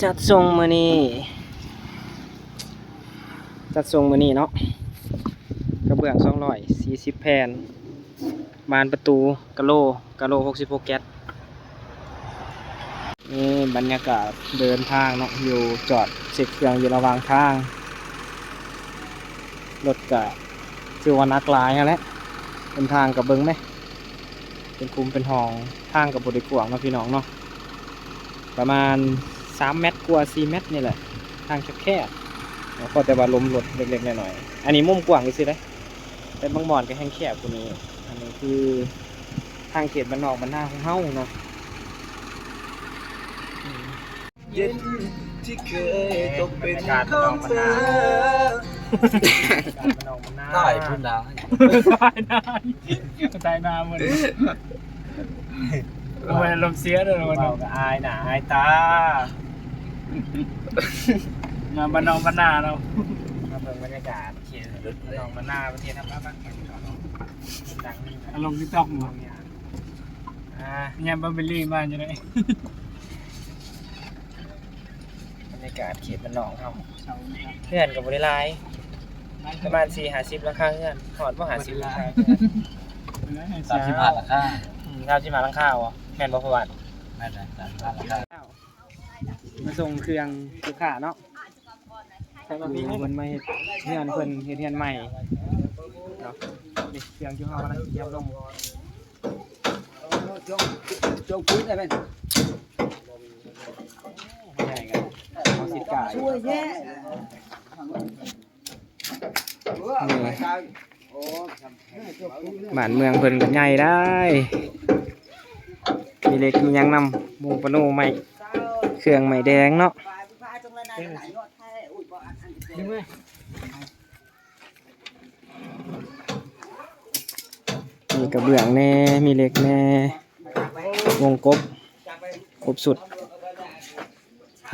ຈັດສົ່ງມື້ນີ້ ຈັດສົ່ງມື້ນີ້ເນາະ ກະເບື້ອງສອງຮ້ອຍສີ່ສິບແຜ່ນ ບານປະຕູກະໂລ ກະໂລຫົກສິບຫົກແກັດ. ນີ້ບັນຍາກາດເດີນທາງເນາະ ຢູ່ ຈອດເຊັກເຄື່ອງຢູ່ລະຫວ່າງທາງ ລົດກະຖືວ່າໜັກຫຼາຍຫັ້ນແຫຼະ ເປັນທາງກະເບິ່ງແມ ເປັນຂຸມເປັນຮ່ອງ ທາງກະບໍ່ໄດ້ກວ້າງເນາະພີ່ນ້ອງເນາະ ປະມານສາມແມັດກວ່າ ສີ່ແມັດນີ້ແຫຼະ ທາງແຄບໆ ພໍແຕ່ວ່າລົມລົດເລັກໆ ນ້ອຍໆ ອັນນີ້ມຸມກວ້າງຊື່ໆ ເດ້ ແຕ່ບາງບ່ອນກະແຮ່ງແຄບກວ່ານີ້ ອັນນີ້ຄືທາງເຂດບ້ານນອກບ້ານນາຂອງເຮົາເນາະ. ເຢັນທີ່ເຄີຍຕົກເປັນຂອງເທີ ຕາຍພຸ້ນດາ ຕາຍໜ້າ ຕາຍໜ້າໝົດ ໂອ້ຍ ອາລົມເສຍເດີ ເວົ້າກະອາຍໜ້າອາຍຕາ ມາບ້ານນອກບ້ານນາເນາະ ມາເບິ່ງບັນຍາກາດເຂດບ້ານນອກບ້ານນາ ປະເທດທຳມະຊາດ ອາລົມຕິກຕັອກເນາະ ອ່າ ຍາມບາເບລີມາຢູ່ເດ້. ບັນຍາກາດເຂດບ້ານນອກເຮົາ ເຮືອນກະບໍ່ໄດ້ຫຼາຍ ປະມານສີ່ຫ້າສິບຫຼັງຄາເຮືອນ ຮອດບໍ່ຫ້າສິບຫຼັງຄາເຮືອນ ສາມສິບຫ້າຫຼັງຄາ ອືມ ສາມສິບຫ້າຫຼັງຄາບໍ່ ແມ່ນບໍ່ພໍ່ບ້ານ? ແມ່ນແຫຼະ ສາມສິບຫ້າຫຼັງຄາ ມາສົ່ງເຄື່ອງລູກຄ້າເນາະ ເພິ່ນມາເຮັດເຮືອນ ເພິ່ນເຮັດເຮືອນໃໝ່ເນາະ ນີ້ເຄື່ອງທີ່ເຮົາກຳລັງກຽມລົງ ບ້ານເມືອງເພິ່ນກະໃຫຍ່ໄດ໋ ມີເຫຼັກມີຫຍັງນຳ ມຸງປະໂນໄມ້ ເຄື່ອງໄມ້ແດງເນາະ. ມີກະເບື້ອງແດ່ ມີເຫຼັກແດ່ ວົງກົບ ຄົບຊຸດ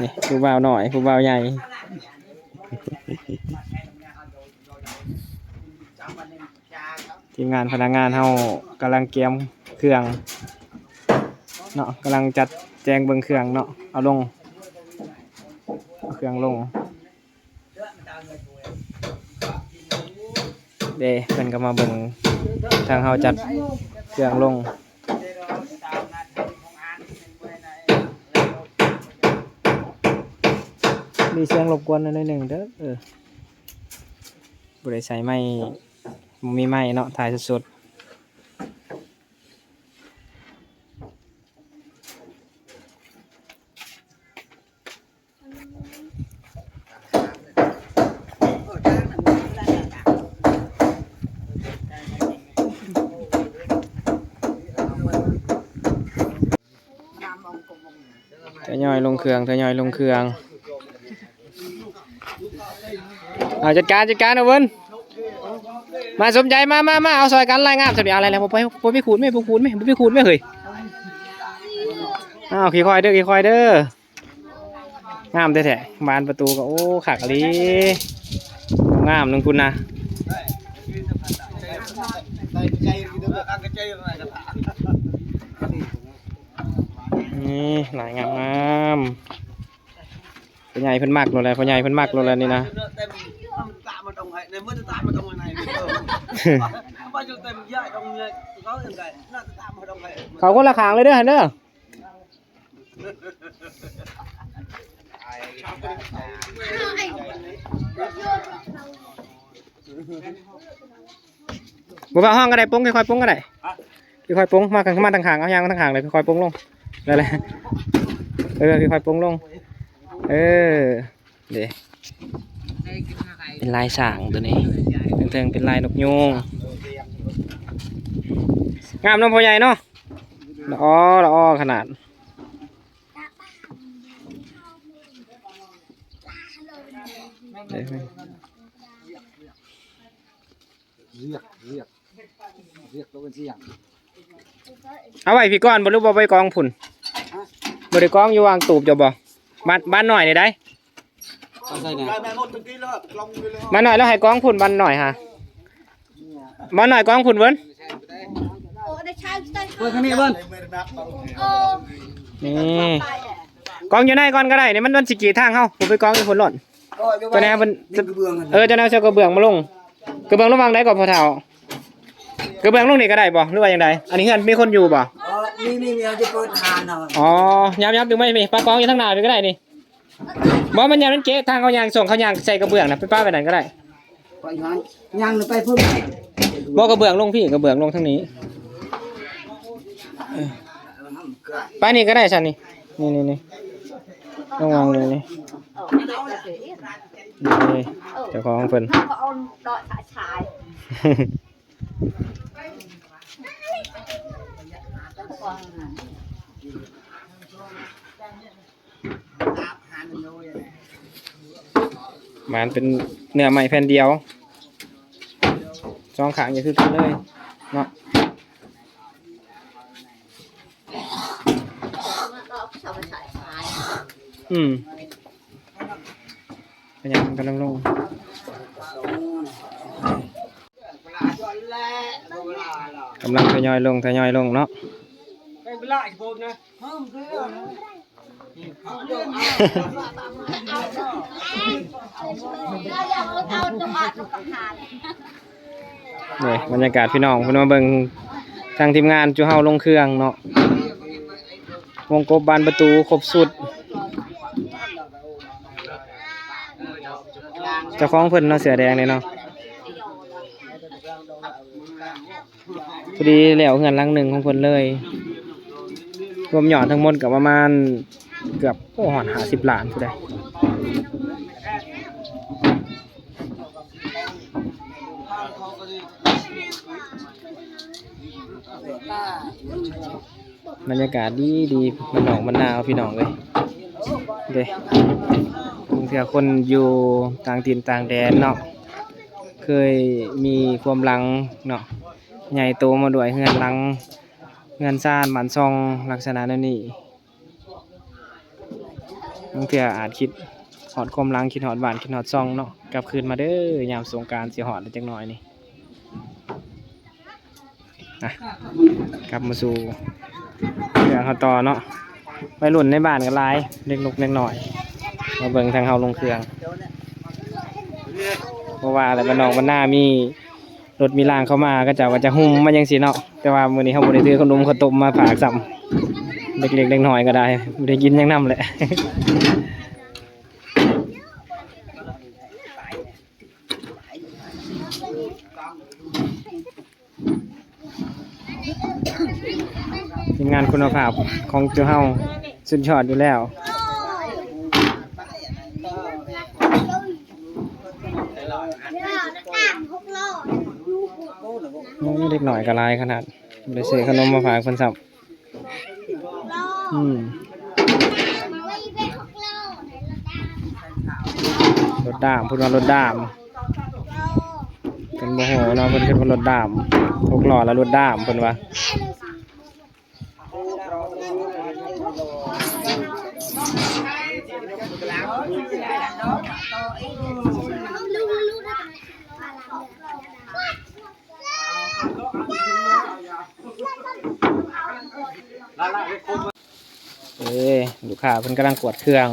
ນີ້ຜູ້ບ່າວນ້ອຍ ຜູ້ບ່າວໃຫຍ່ ທີມງານພະນັກງານເຮົາກຳລັງກຽມເຄື່ອງເນາະ ກຳລັງຈັດແຈງເບິ່ງເຄື່ອງເນາະ ເອົາລົງ ເອົາເຄື່ອງລົງ. ເດ້ ເພິ່ນກະມາເບິ່ງທາງເຮົາຈັດເຄື່ອງລົງ ມີສຽງລົບກວນໜ້ອຍໜຶ່ງເດີ ບໍ່ໄດ້ໃສ່ໄມ ບໍ່ມີໄມເນາະ ຖ່າຍສົດໆ. ທະຍອຍລົງເຄື່ອງ ທະຍອຍລົງເຄື່ອງ. ເອົາ ຈັດການ ຈັດການ ເອົາເວີນ ມາສົມໃຈ ມາ ມາ ມາ ເອົາຊ່ອຍກັນ ລາຍງານ ສຳເລັດ ເອົາ ໄດ້ແລ້ວ ບໍ່ໄປ ບໍ່ໄປຂູດແມ່ ບໍ່ຂູດແມ່ ບໍ່ໄປຂູດແມ່ເຮີ້ຍ. ອ້າວ ຄ່ອຍໆເດີ ຄ່ອຍໆເດີ ງາມແທ້ໆ ບານປະຕູກະ ໂອ້ ຄັກອີ່ຫຼີ ງາມໜຶ່ງພຸ້ນນະ. ນີ້ ລາຍງາມໆ. ພໍ່ໃຫຍ່ເພິ່ນມັກໂລດແຫຼະ ພໍ່ໃຫຍ່ເພິ່ນມັກໂລດແຫຼະນີ້ນະ. ເຂົ້າຄົນລະຂ້າງເລີຍເດີຫັ້ນເດີ. ບໍ່ວ່າຮ້ອງກະໄດ້ ປົງ ຄ່ອຍໆປົງກະໄດ້ ຄ່ອຍໆປົງ ມາ ມາທາງຂ້າງ ເອົາຍ່າງມາທາງຂ້າງເລີຍ ຄ່ອຍໆປົງລົງ ນັ້ນແຫຼະ ເອີ ຄ່ອຍໆປົງລົງ ເອີ ເດ້ ເປັນລາຍຊ້າງໂຕນີ້ ເທິງໆເປັນລາຍນົກຍູງ ງາມເນາະພໍ່ໃຫຍ່ເນາະ ລະອໍ ລະອໍຂະໜາດ. ເອົາໄວ້ພີ້ກ່ອນບໍ່ ຫຼືບໍ່ໄປກອງພຸ້ນ? ບໍ່ໄດ້ກອງຢູ່ຫວ່າງຕູບເຈົ້າບໍ່? ບ້ານ ບ້ານນ້ອຍນີ້ໃດ໋. ບ້ານນ້ອຍລາວໃຫ້ກອງພຸ້ນ ບ້ານນ້ອຍຫາ ບ້ານນ້ອຍກອງພຸ້ນເວີ້ນ. ເປີດທາງນີ້ເບິ່ງ ນີ້ ກອງຢູ່ໃນກ່ອນກໍໄດ້ນີ້ ມັນ ມັນຊິກີດທາງເຮົາ. ບໍ່ໄປກອງຢູ່ພຸ້ນໂລດ. ກໍຢູ່ ເຈົ້າແນວມັນ ໃນກະເບື້ອງຫັ້ນ ເອີ ເຈົ້າແນວເຈົ້າກະເບື້ອງມາລົງ. ກະເບື້ອງລະຫວ່າງໃດກໍພໍ່ເຖົ້າ? ກະເບື້ອງລົງນີ້ກໍໄດ້ບໍ່ ຫຼືວ່າຈັ່ງໃດ? ອັນນີ້ເຮືອນມີຄົນຢູ່ບໍ່? ເອີ ມີ ມີ ມີ ເຮົາຈະເປີດຮ້ານເຮົາ. ອໍ ຍາມໆ ດຶງມານີ້ ປະກອງຢູ່ທາງໜ້າພີ້ກໍໄດ້ນີ້. ບໍ່ ມັນຢ້ານມັນເກະທາງເຂົາຍ່າງ ຊ່ວງເຂົາຍ່າງໃສ່ກະເບື້ອງນະ ໄປປະໄວ້ນັ້ນກໍໄດ້. ໄປຫັ້ນ ຍ່າງໄປພຸ້ນ. ບໍ່ ກະເບື້ອງລົງພີ້ ກະເບື້ອງລົງທາງນີ້. ເອີ ໄປນີ້ກໍໄດ້ຊັ້ນນີ້ ນີ້ໆໆ ລະວັງນີ້ ນີ້ ນີ້ ເຈົ້າຂອງເພິ່ນ. ມັນເປັນເນື້ອໄມ້ແຜ່ນດຽວ ສອງຂ້າງຈະຄືກັນເລີຍເນາະ. ອືມ ຂະຫຍັບກຳລັງລົງ. ກຳລັງທະຍອຍລົງ ທະຍອຍລົງເນາະ. ນີ້ບັນຍາກາດພີ່ນ້ອງ ເພິ່ນມາເບິ່ງທາງທີມງານຈຸເຮົາລົງເຄື່ອງເນາະ. ວົງກົບບານປະຕູຄົບຊຸດ. ເຈົ້າຂອງເພິ່ນເນາະ ເສື້ອແດງນີ້ເນາະ. ພໍດີແລ້ວເຮືອນຫຼັງໜຶ່ງຂອງເພິ່ນເລີຍ. ລວມຍອດທັງໝົດກໍປະມານເກືອບ ໂອ້ ຮອດຫ້າສິບລ້ານພຸ້ນໃດ. ບັນຍາກາດດີໆ ບ້ານນອກບ້ານນາເຮົາ ພີ່ນ້ອງເອີຍ. ເດ້ ບາງເທື່ອຄົນຢູ່ຕ່າງຖິ່ນຕ່າງແດນເນາະ ເຄີຍມີຄວາມຫຼັງເນາະ ໃຫຍ່ໂຕມາດ້ວຍເຮືອນຫຼັງ ເຮືອນຊານບ້ານຊ່ອງ ລັກສະນະແນວນີ້. ບາງເທື່ອອາດຄິດຮອດຄວາມຫຼັງ ຄິດຮອດບ້ານ ຄິດຮອດຊ່ອງເນາະ. ກັບຄືນມາເດີ ຍາມສົງການຊິຮອດແລ້ວຈັກໜ້ອຍນີ້. ອ່ະ ກັບມາສູ່ເລື່ອງເຮົາຕໍ່ເນາະ. ໄວລຸ້ນໃນບ້ານກໍຫຼາຍ ເດັກນົກເດັກນ້ອຍ ມາເບິ່ງທາງເຮົາລົງເຄື່ອງ. ເພາະວ່າແຫຼະ ບ້ານນອກບ້ານນາມີລົດມີລາງເຂົ້າມາ ເຂົາເຈົ້າກໍຈະຫຸ່ມມາຈັ່ງຊີ້ເນາະ. ແຕ່ວ່າມື້ນີ້ເຮົາບໍ່ໄດ້ຖືເຂົ້າໜຸ່ມເຂົ້າຕົ້ມມາຝາກຊ້ຳ ເດັກເລັກເດັກນ້ອຍກໍໄດ້ ບໍ່ໄດ້ກິນຫຍັງນຳແຫຼະ. ທີມງານຄຸນນະພາບຂອງຈຸເຮົາສຸດຍອດຢູ່ແລ້ວ. ໂອ້ ເດັກນ້ອຍກໍຫຼາຍຂະໜາດ ບໍ່ໄດ້ຊື້ຂະໜົມມາຝາກເພິ່ນຊ້ຳ. ອືມ ລົດດ້າມ ເພິ່ນວ່າລົດດ້າມ ເພິ່ນບໍ່ຮູ້ເນາະ ເພິ່ນຄິດວ່າລົດດ້າມ ຫົກລໍ້ລະລົດດ້າມ ເພິ່ນວ່າ. ເອີ ລູກຄ້າເພິ່ນກຳລັງກວດເຄື່ອງ.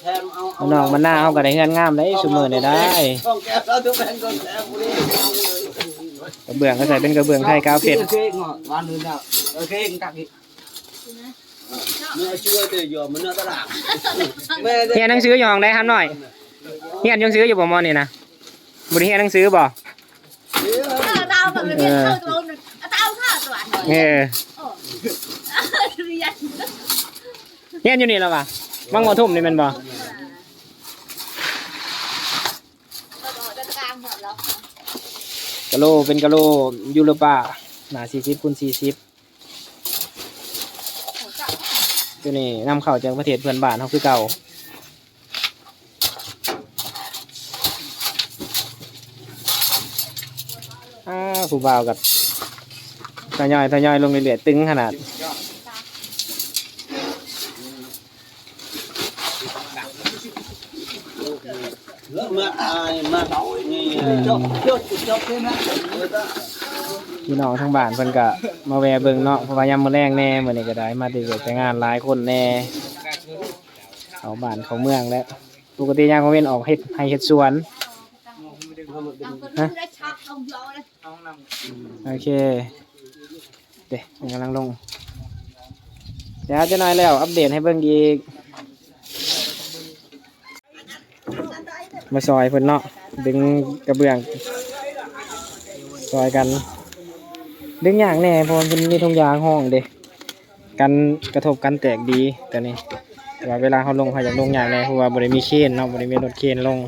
ບ້ານນອກບ້ານນາເຮົາກໍໄດ້ເຮືອນງາມໄດ໋ຊຸມື້ນີ້ໄດ໋. ກະເບື້ອງກໍໃສ່ເປັນກະເບື້ອງໄທກາວເປັດ. ຮຽນໜັງສືຢູ່ຫ້ອງໃດຫຳນ້ອຍ? ຮຽນໜັງສືຢູ່ບໍ່ ມ.ນີ້ນະ? ບໍ່ໄດ້ຮຽນໜັງສືບໍ່? ເອີ ຮຽນຢູ່ນີ້ລະຫວາ? ວັງຫົວທຸ່ມນີ້ແມ່ນບໍ່? ກະໂລ ເປັນກະໂລຢູໂຣປາ ໜ້າສີ່ສິບຄູນສີ່ສິບ. ໂຕນີ້ນຳເຂົ້າຈາກປະເທດເພື່ອນບ້ານເຮົາຄືເກົ່າ. ອ່າ ຜູ້ບ່າວກໍທະຍອຍ ທະຍອຍລົງເລື້ອຍໆ ຕຶງຂະໜາດ. ມາ ມາ ນີ້ ອືມ ຈົບ ຈົບ ຈົບເລີຍນະ. ພີ່ນ້ອງທາງບ້ານເພິ່ນກະມາແວ່ເບິ່ງເນາະ ເພາະວ່າຍາມມື້ແລງແດ່ ມື້ນີ້ກະໄດ້ມາແຕ່ວຽກແຕ່ງານຫຼາຍຄົນແດ່ ເຂົ້າບ້ານເຂົ້າເມືອງແລ້ວ. ປົກກະຕິຍາມກາງເວັນອອກເຮັດໄຮ່ເຮັດສວນ ຮະ ໂອເຄ ເດ້ ມັນກຳລັງລົງ ດຽວຈັກໜ້ອຍແລ້ວອັບເດດໃຫ້ເບິ່ງອີກ. ມາຊ່ອຍເພິ່ນເນາະ ດຶງກະເບື້ອງ ຊ່ອຍກັນ ດຶງຍາກແດ່ ເພາະວ່າມັນມີຖົງຢາງຮອງເດ້ ກັນກະທົບກັນແຕກດີ ໂຕນີ້ ແຕ່ວ່າເວລາເຮົາລົງ ເຮົາຢາກລົງຍາກແດ່ ເພາະວ່າບໍ່ໄດ້ມີເຄນເນາະ ບໍ່ໄດ້ມີລົດເຄນລົງ.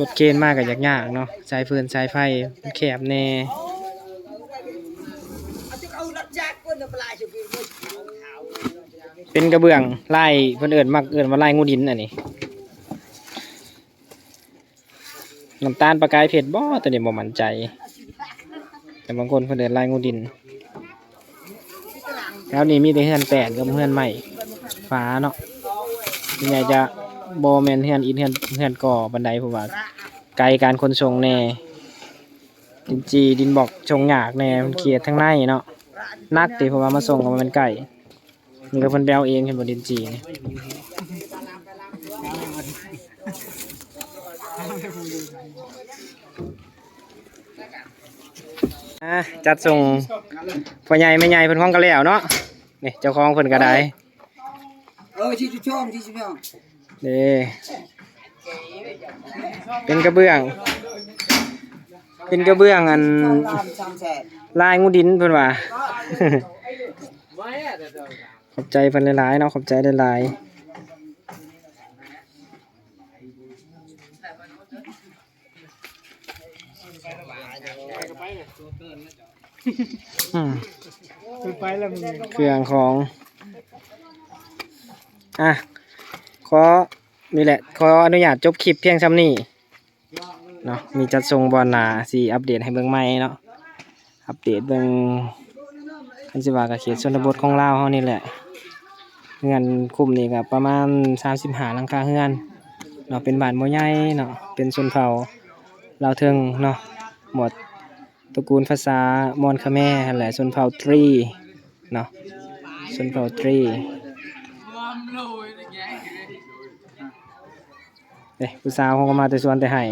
ລົດເຄນມາກະຢາກຍາກເນາະ ສາຍເຟີນສາຍໄຟມັນແຄບແດ່ ເປັນກະເບື້ອງລາຍ ເພິ່ນເອີ້ນ ມັກເອີ້ນວ່າລາຍງູດິນ ອັນນີ້ ນ້ຳຕານປະກາຍເພັດບໍ ໂຕນີ້ບໍ່ໝັ້ນໃຈ ແຕ່ບາງຄົນເພິ່ນເອີ້ນລາຍງູດິນ. ແຖວນີ້ມີແຕ່ເຮືອນແປ້ນກັບເຮືອນໄມ້ຝາເນາະ ສ່ວນໃຫຍ່ຈະບໍ່ແມ່ນເຮືອນອິດ ເຮືອນ ເຮືອນກໍ່ປານໃດ ເພາະວ່າໄກການຂົນສົ່ງແດ່ ດິນຈີ່ ດິນບລັອກ ສົ່ງຍາກແດ່ ມັນເຂດທາງໃນເນາະ ໜັກຕິ ເພາະວ່າມາສົ່ງກະບໍ່ແມ່ນໃກ້ ນີ້ກະເພິ່ນໄປເອົາເອງ ເຫັນບໍ່ ດິນຈີ່ນີ້ ອ່າ ຈັດສົ່ງພໍ່ໃຫຍ່ແມ່ໃຫຍ່ເພິ່ນ ຂອງກະແລ້ວເນາະ ນີ້ເຈົ້າຂອງເພິ່ນກະໄດ້ ເອີ ຊິຈຸຊ່ອງ ຊິຈຸຊ່ອງ ເດ້ ເປັນກະເບື້ອງ ເປັນກະເບື້ອງ ອັນ ສາມແສນ ລາຍງູດິນເພິ່ນວ່າ ຂອບໃຈເພິ່ນຫຼາຍໆເນາະ ຂອບໃຈຫຼາຍໆ. ອືມ ໄປແລ້ວມຶງ ເຄື່ອງຂອງ ອ່ະ ຂໍ ນີ້ແຫຼະ ຂໍອະນຸຍາດຈົບຄລິບພຽງຊ່ຳນີ້ເນາະ ມີຈັດສົ່ງບ່ອນໜ້າ ຊິອັບເດດໃຫ້ເບິ່ງໃໝ່ເນາະ. ອັບເດດເບິ່ງ ຄັນຊິວ່າກະເຂດຊົນນະບົດຂອງລາວເຮົານີ້ແຫຼະ ເຮືອນຄຸ້ມນີ້ກະປະມານສາມສິບຫ້າຫຼັງຄາເຮືອນເນາະ ເປັນບ້ານບໍ່ໃຫຍ່ເນາະ ເປັນຊົນເຜົ່າລາວເທິງເນາະ ໝວດຕະກູນພາສາມອນຂະແມຫັ້ນແຫຼະ ຊົນເຜົ່າຕຣີເນາະ ຊົນເຜົ່າຕຣີ. ເອີ ຜູ້ສາວເຮົາກະມາແຕ່ສວນແຕ່ໄຮ່